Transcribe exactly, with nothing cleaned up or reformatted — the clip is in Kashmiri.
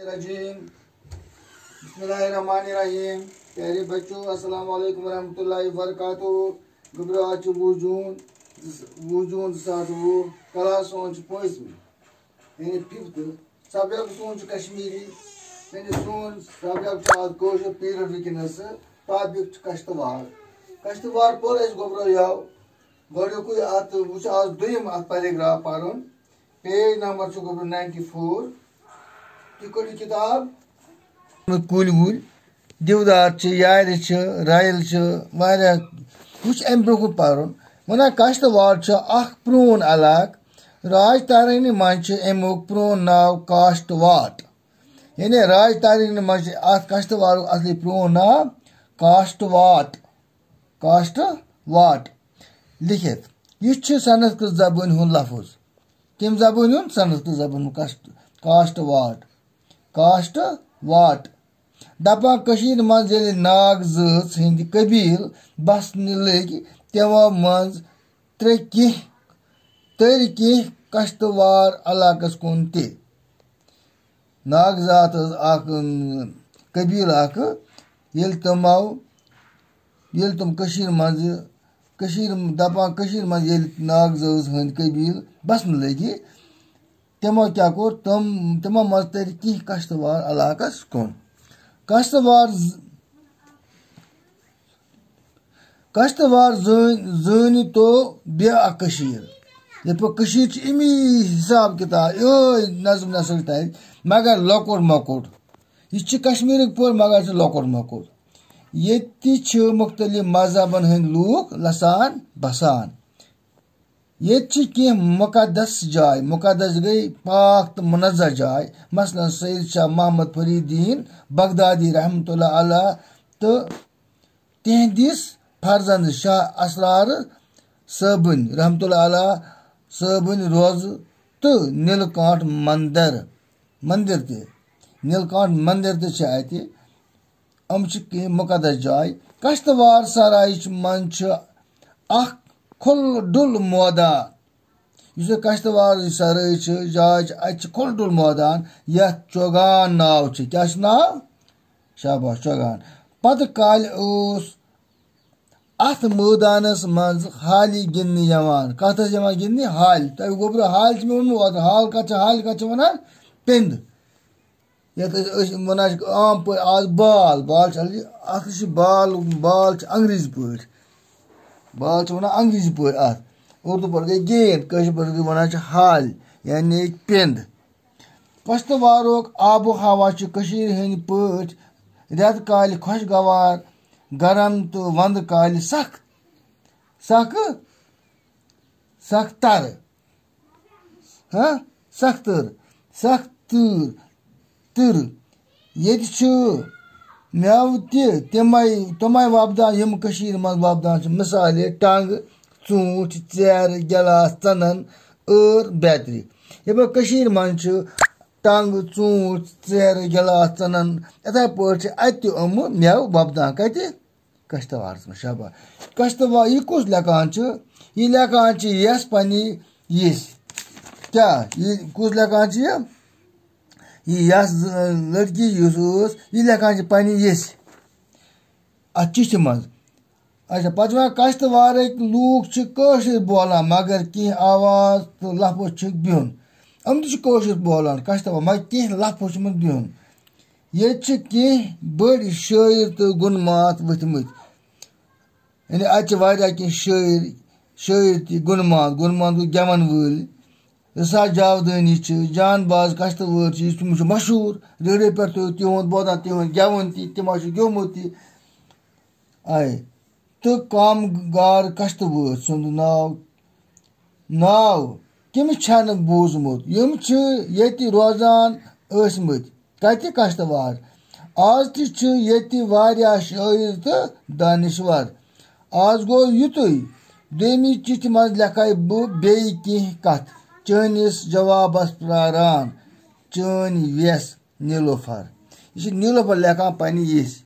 الرجیم۔ بسم اللہ الرحمن الرحیم۔ پیارے بچو، السلام علیکم ورحمۃ اللہ وبرکاتہ۔ گوٚبرو، آز چھُ وُہ جوٗن، وُہ جوٗن زٕ ساس وُہ، کلاس سون چھُ پٲنٛژمہِ، یعنی ففتھ۔ سبجیکٹ سون چھُ کشمیٖری، یعنی سون سبجیکٹ چھُ آز کٲشُر، پیریڈ وٕنکیٚنَس، ٹاپک چھُ کشتوار۔ کشتوار پوٚر اَسہِ گوٚبرو یَوٕ۔ گۄڈٕنیُکُے اَتھ وٕچھ آز دوٚیِم اَتھ پیراگراف پَرُن۔ پیج نمبر چھُ گوٚبرو ناینٹی فور۔ تُہۍ کٔڑِو کِتاب۔ کُلۍ وُلۍ، دیودار چھِ، یارِ چھِ، رَیِل چھِ، واریاہ۔ وٕچھ اَمہِ برٛونٛہہ کُن پَرُن۔ وَنان کشتوار چھُ اَکھ پرٛون علاقہٕ۔ راج تارٲنی منٛز چھُ اَمیُک پرٛون ناو کاشت واٹ۔ یعنی راج تارٲنی منٛز چھُ اَتھ کشتوارُک اَصلی پرٛون ناو کاشت واٹ۔ کاشت واٹ لیکھِتھ۔ یہِ چھُ سنسکرت زبٲنۍ ہُنٛد لفظ۔ کَمہِ زبٲنۍ ہُنٛد؟ سنسکرت زبٲنۍ ہُنٛد۔ کاشت، کاشت واٹ۔ کاشت واٹ۔ دَپان کٔشیٖرِ منٛز ییٚلہِ ناگ زٲژ ہٕنٛدۍ قبیٖل بسنہِ لٔگۍ، تِمو منٛز ترٛےٚ کینٛہہ، تٔرۍ کینٛہہ کشتوار علاقس کُن تہِ۔ ناگ زات ٲس اکھ، اۭں، قبیٖلہٕ اکھ۔ ییٚلہِ تِمو، ییٚلہِ تِم کٔشیٖرِ منٛزٕ، کٔشیٖرِ، دَپان کٔشیٖرِ منٛز ییٚلہِ ناگ زٲژ ہٕنٛدۍ قبیٖلہٕ بسنہٕ لٔگۍ، تِمو کیٛاہ کوٚر؟ تِم، تِمو منٛز تٔرۍ کینٛہہ کشتوار علاقس کُن۔ کشتوار ز-، کشتوار زٲنۍ، زٲنۍ تو بیٚیہِ اکھ کٔشیٖر۔ یِتھ پٲٹھۍ کٔشیٖر چھِ اَمی حساب کِتاب، یِہوٚے نظم نثر تَتہِ، مگر لۄکُٹ مۄکُٹ۔ یہِ چھِ کشمیٖرٕکۍ پٲٹھۍ، مگر چھِ لۄکُٹ مۄکُٹ۔ ییٚتہِ تہِ چھِ مُختٔلِف مذہبن ہٕنٛدۍ لوٗکھ لَسان بَسان۔ ییٚتہِ چھِ کینٛہہ مُقدس جاے، مُقدس گٔے پاک تہٕ مُنزہ جاے، مثلاً سید شاہ محمد فریدین بغدادی رحمتہ اللہ علیہ تہٕ تِہنٛدِس فرزند شاہ اسرار صٲبٕنۍ رحمتہ اللہ علیہ صٲبٕنۍ روزٕ تہٕ نیلکانٹھ مندر، مندر تہِ، نیلکانٹھ مندر تہِ چھِ اَتہِ۔ یِم چھِ کینٛہہ مُقدس جاے۔ کشتوار سرایہِ منٛز چھُ اکھ کھُلہٕ ڈُل مٲدان۔ یُس یہِ کشتوار سرٲے چھِ، جاے چھِ، اَتہِ چھِ کھُلہٕ ڈُل مٲدان، یَتھ چوگان ناو چھُ۔ کیٛاہ چھُ ناو؟ شاباش، چوگان۔ پتہٕ کالہِ اوس اَتھ مٲدانَس منٛز ہالی گِنٛدنہٕ یِوان۔ کَتھ ٲس یِوان گِنٛدنہٕ؟ ہالہِ۔ تۄہہِ گوٚبرو ہالہِ چھِ مےٚ ووٚنمُت اوترٕ، ہال کَتھ چھِ، ہالہِ کَتھ چھِ وَنان؟ پِنٛد۔ یَتھ أسۍ، أسۍ وَنان چھِ عام پٲٹھۍ آز بال، بال چھِ اَصلی، اَصلی چھِ بال، بال چھِ انگریزی پٲٹھۍ۔ بال چھِ وَنان انگریزی پٲٹھۍ اَتھ۔ اُردو پٲٹھۍ گٔے گیند، کٲشِر پٲٹھۍ گٔے وَنان چھِ ہالہِ، یعنی پِنٛد۔ کشتوارُک آب و ہوا چھُ کٔشیٖرِ ہٕنٛدۍ پٲٹھۍ رٮ۪تہٕ کالہِ خۄشگوار، گرم تہٕ وندٕ کالہِ سخ، سخ، سخ تر، ہاں، سخ تر، سخ تۭر، تۭر۔ ییٚتہِ چھُ مٮ۪وٕ تہِ تِمے، تِمے وۄپدان یِم کٔشیٖرِ منٛز وۄپدان چھِ، مثالے ٹنٛگ، ژوٗنٛٹھۍ، ژیرٕ، گِلاس، ژٕنَن، ٲر بیترِ۔ یِتھ پٲٹھۍ کٔشیٖرِ منٛز چھِ ٹنٛگ، ژوٗنٛٹھۍ، ژیرٕ، گِلاس، ژٕنَن، یِتھَے پٲٹھۍ چھِ اَتہِ تہِ یِمہٕ مٮ۪وٕ وۄپدان۔ کَتہِ؟ کشتوارَس منٛز۔ شاباش۔ کشتوار، یہِ کُس لیکھان چھُ؟ یہِ لیکھان چھِ یَس پنٛنہِ یِژھِ۔ کیٛاہ؟ یہِ کُس لیکھان چھُ یہِ؟ یہِ یَس، ز-، لڑکی یُس ٲس، یہِ لیکھان چھِ پنٛنہِ یِژھِ اَتھ چِٹھِ منٛز۔ اچھا، پتہٕ چھِ وَنان، کشتوارٕکۍ لوٗکھ چھِ کٲشِر بولان، مگر کینٛہہ آواز تہٕ لفظ چھِکھ بِہُن۔ یِم تہِ چھِ کٲشِر بولان، کشتوار، مگر کینٛہہ لفظ چھِ یِمن بِہُن۔ ییٚتہِ چھِ کینٛہہ بٔڑۍ شٲعر تہٕ گُنہٕ ماتھ ؤتھمٕتۍ۔ یعنی، اَتہِ چھِ واریاہ کینٛہہ شٲعر، شٲعر تہِ، گُنہٕ ماتھ، گُنہٕ ماتھ گوٚو گٮ۪وَن وٲلۍ۔ رِسا جاودٲنی چھِ، جان باز کشتوٲر چھِ، یُس تِم چھِ مشہوٗر۔ ریڈیو پٮ۪ٹھ تہِ تِہُنٛد بوزان، تِہُنٛد گٮ۪وُن تہِ، تِمو چھُ گیومُت تہِ۔ آے۔ تہٕ کامگار کشتوٲر سُنٛد ناو، ناو کٔمِس چھَنہٕ بوٗزمُت؟ یِم چھِ ییٚتہِ روزان ٲسمٕتۍ۔ کَتہِ؟ کشتوار۔ آز تہِ چھِ ییٚتہِ واریاہ شٲعر تہٕ دانشور۔ آز گوٚو یُتُے۔ دوٚیمہِ چِٹھِ منٛز لیکھَے بہٕ بیٚیہِ کینٛہہ کَتھ۔ چٲنِس جوابَس پرٛاران، چٲنۍ وٮ۪س نیلوفر۔ یہِ چھِ نیلوفر لیکھان پنٛنہِ یِژھِ۔